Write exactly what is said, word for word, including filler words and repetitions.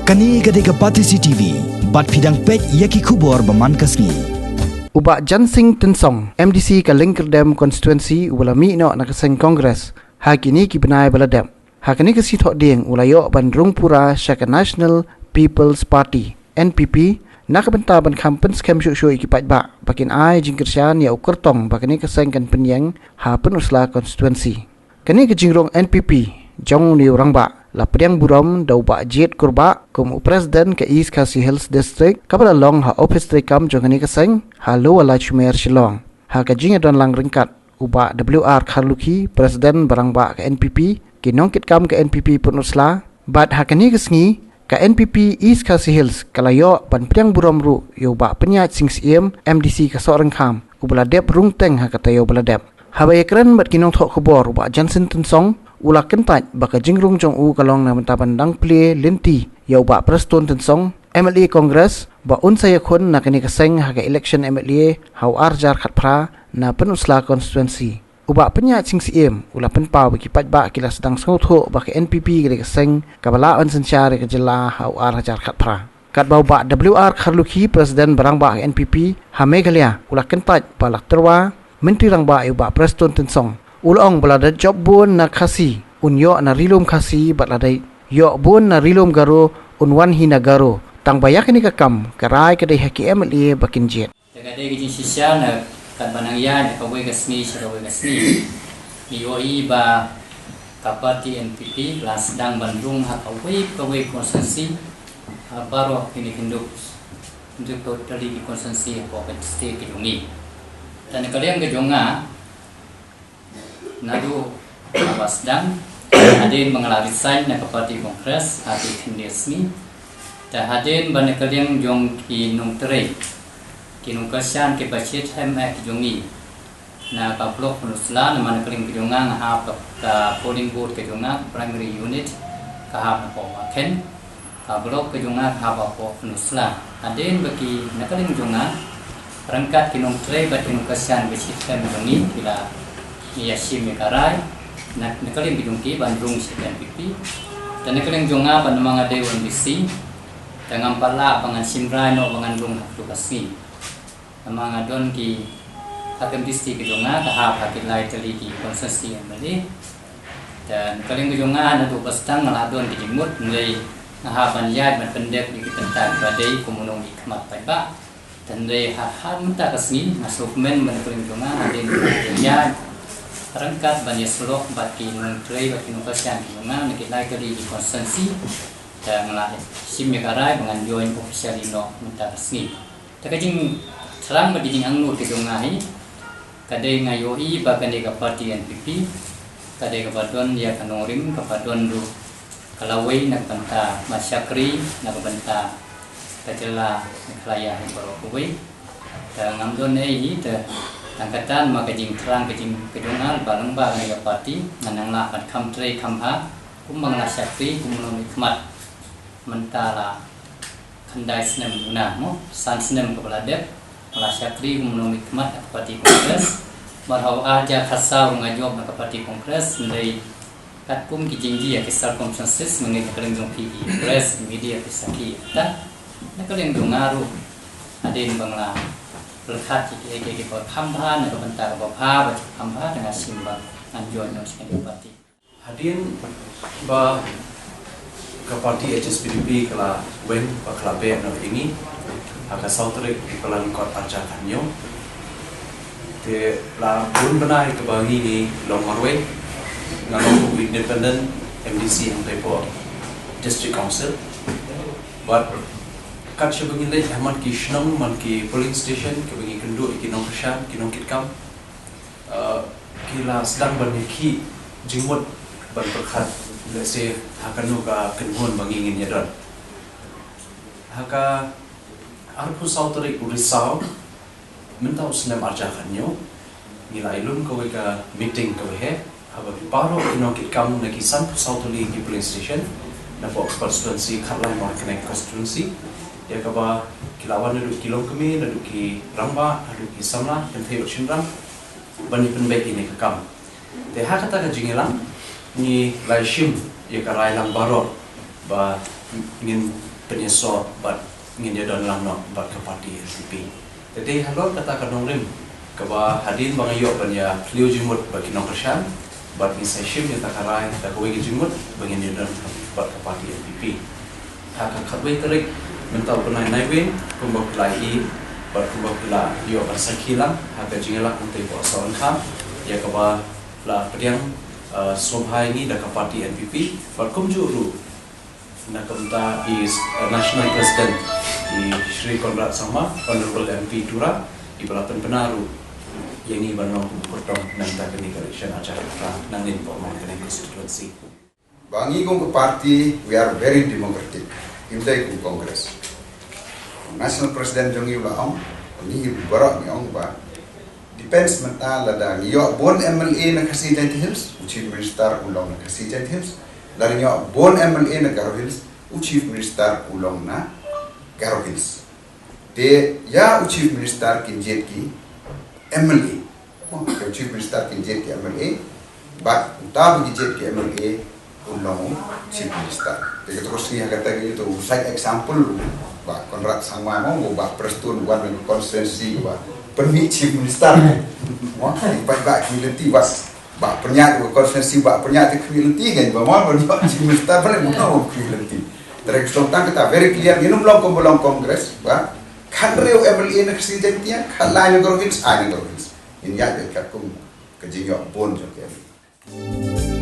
Kane ka dei ka Batesi T V, bad phi dang peit ïa ki khubor ba man ka sngi. U Bah Jansing Tynsong, M D C ka Lyngkyrdem Constituency, u la mih noh na ka seng Congress ha kine ki bnai ba la dep. Ha kane ka sngi Thohdieng u la ïoh ban rung pura sha ka National People's Party, N P P, na ka bynta ban kham pynskhem shuh shuh ïa ki paidbah ba kin ai jingkyrshan ïa u kyrtong ba kane ka seng kan pynïeng ha Pynursla Constituency. Kane ka jingrung N P P jong u rangbah la pdiang burom da u Bah Jied Kurbah kum u President ka East Khasi Hills District, kaba la long ha ophis treikam jong kane ka seng ha Lower Laitumkhrah, Shillong. Ha ka jingïadon lang ryngkat u Bah W R Kharlukhi, President ba rangbah ka N P P, ki nongkitkam ka N P P Pynursla, bad ha kane ka sngi ka N P P East Khasi Hills ka la ïoh ban pdiang burom ruh ïa u Bah Pynïaid Sing Syiem, M D C ka Sohryngkham, uba la dep rung teng ha ka taïew ba la dep. Haba ïakren bad ki nongthoh khubor, u Bah Jansing Tynsong u la kyntait ba ka jingrung jong u ka long na ka bynta ban dang plie lynti ïa u Bah Prestone Tynsong, M L A Congress, ba un sa ïakhun na kane ka seng ha ka election M L A ha u ar hajar khatphra na Pynursla Constituency. U Bah Pynïaid Sing Syiem u la pynpaw ba ki paidbah ki la sdang sngewthuh ba ka N P P ka dei ka seng kaba lah ban synshar ïa ka jylla ha u ar hajar khatphra. Katba u Bah W R Kharlukhi, President ba rangbah ka N P P ha Meghalaya, u la kyntait ba la tyrwa Myntri Rangbah ïa u Bah Prestone Tynsong. U la ong ba lada jop bun na Khasi un ïoh na Ri Lum Khasi, bad lada ïoh bun na Ri Lum Garo un wan hi na Garo. Tang ba ïa kane ka kam ka rai ka dei ha ki M L A ba kin jied. Te ka dei ka jingshisha na katba nang ïaid na kawei ka sngi sha kawei ka sngi, ngi ïohi ba ka party N P P la sdang ban rung ha kawei kawei constituency, ha baroh kine ki khyndai, khyndai tylli ki constituency hapoh ka state ka jong ngi. Te na ka liang ka jong nga, naduh ba sdang, hadien ba nga la resign na ka party Congress ha ki khyndiat sngi. Te hadien ba na ka liang jong ki nongtrei, ki nongkyrshan kiba shitrhem eh ki jong ngi, na ka block Pynursla, namar na ka liang ka jong nga nga hap ka, ka polling booth ka jong nga, ka primary unit ka hap hapoh Wahkhen. Ka block ka jong nga ka hap hapoh Pynursla. Hadien ba ki na ka liang jong nga, ryngkat ki nongtrei bad ki nongkyrshan ba shitrhem jong ngi, ki la ïashim ïa ka rai na, na ka liang ka jong ki ban rung sha ka N P P. Te na ka liang jong nga, ba namar nga dei u M D C, te ngam pat lah ba ngan shim rai noh ba ngan rung ha kato ka sngi. Namar nga don ki, ha ka M D C ka jong nga ka hap ha ki lai tylli ki constituency M L A. Te na ka liang ka jong nga, naduh ba sdang nga la don ki jingmut, hynrei nga hap ban ïaid ban pyndep ïa ki bynta kiba dei kum u nongmihkhmat paidbah. Te hynrei ha, ha mynta ka sngi nga sngewkmen ba na ka liang ka jong nga, hadien ba nga ïaid ryngkat ban ïasyllok bad ki nongtrei bad ki nongkyrshan ki jong nga na ki lai tylli ki constituency, te nga la shim ïa ka rai ba ngan join officially noh mynta ka sngi. Te ka jingthrang bad ka jingangnud ka jong nga hi, ka dei nga ïohi ba kane ka party N P P ka dei kaba don ïa ka nongrim, kaba don ruh ka lawei na ka bynta ban shakri na ka bynta ka jylla Meghalaya hi baroh kawei. Te ngam don ei hi, te tang kata namar ka jingthrang ka jing, ka jong nga ba lyngba kane ka party ngan nang lah ban kham trei kham bha, kumba nga la shakri kum u nongmihkhmat mynta la khyndai snem duna mo, san snem kaba la dep, nga la shakri kum u nongmihkhmat ha ka party Congress. Bad ha u ar hajar khatsaw nga jop na ka party Congress, hynrei katkum ki jingjia, ki circumstances, mynta na ka liang jong phi ki press, ki media, phi sakhi ïa kata. Na ka liang jong nga ruh, hadien ba nga la pyrkhat ïa kiei kiei kiba kham bha na ka bynta kaba bha, ba kham bha, te nga shim ba ngan join noh sha kane ka party. Hadien ba ka party H S P D P ka la weng bad ka la beh noh ïa ngi ha ka saw tarik u Kyllalyngkot ar hajar khathynñiew, te la bun bnai kaba ngi, ngi long marwei. Nga long u independent M D C hangtei hapoh District Council. Bad kat shaba ngi leit ha man ki shnong, man ki polling station kaba ngi kynduh ïa ki nongkyrshan, ki nongkitkam, uh, ki la sdang ban ïakhih jingmut ban pyrkhat lehse ha kano ka kynhun ba ngi ngin ïadon. Ha ka arphew saw tarik u Risaw mynta u snem ar hajar khathynñiew, ngi la ïalum kawei ka meeting kaba heh, haba ki baroh ki nongkitkam na ki sanphew saw tylli ki polling station napoh constituency Khatlai Mawryngkneng constituency, ïa kaba ki la wan naduh ki longkmie, naduh ki rangbah, naduh ki samla, kynthei bad shynrang, ban ïa pynbeit ïa kane ka kam. Te ha kata ka jingïalang ngi la shim ïa ka rai lang baroh ba ngin pynïasoh bad ngin ïadon lang noh bad ka party N P P. Te dei halor kata ka nongrim kaba hadien ba nga ïoh ban ïa khliew jingmut bad ki nongkyrshan bad ngin sa shim ïa kata ka rai da kawei ka jingmut ba ngin ïadon bad ka party N P P. Ha ka khatwei tarik mynta u bnai Naiwieng, kumba phi la ïohi bad kumba phi la ïoh ban sakhi lang ha ka jingïalang hangtei hapoh Sohryngkham, ïa kaba la pdiang, uh, sngewbha ïa ngi da ka party N P P bad kumjuh ruh na ka bynta i, uh, National President, i Shri Conrad Sangma, Honorable M P Tura, iba la pynbna ruh ïa ngi ban long kum u kyrtong na ka bynta kane ka election ha Jakarta nangne hapoh Mawkyrwat constituency. Ba ngi kum ka party, we are very democratic. Ym dei kum Congress. National President jong ngi u la ong, ngi baroh ngi ong ba depends mynta lada ngi ïoh bun M L A na Khasi Jaintia Hills, u Chief Minister u long na Khasi Jaintia Hills. Lada ngi ïoh bun M L A na Garo Hills, u Chief Minister u long na Garo Hills. Te ïa u Chief Minister kin jied ki M L A. Mo, ïa u Chief Minister kin jied ki M L A. Bad uta ba ki jied ki M L A, un long u Chief Minister. Te kata ka sngi ha kata ka, ïa uto u side example, Bah Conrad Sangma mo, Bah Prestone, wan na ka constituency, Bah pynmih Chief Minister. Mo, Bah, Bah ki lynti, Bah, Bah Pynïaid, ka constituency Bah Pynïaid te khmih lynti kan, Bah mo, Bah Chief Minister, Bah mo, khmih lynti. Te ka sdang tang kata very clear, ngin ym long kum ba long Congress, Bah. Khathynriew M L A na Khasi Jaintia, khatlai na Garo Hills, ai na Garo Hills. Ngin ïaid beit katkum ka jingïoh bun jong ka M L A.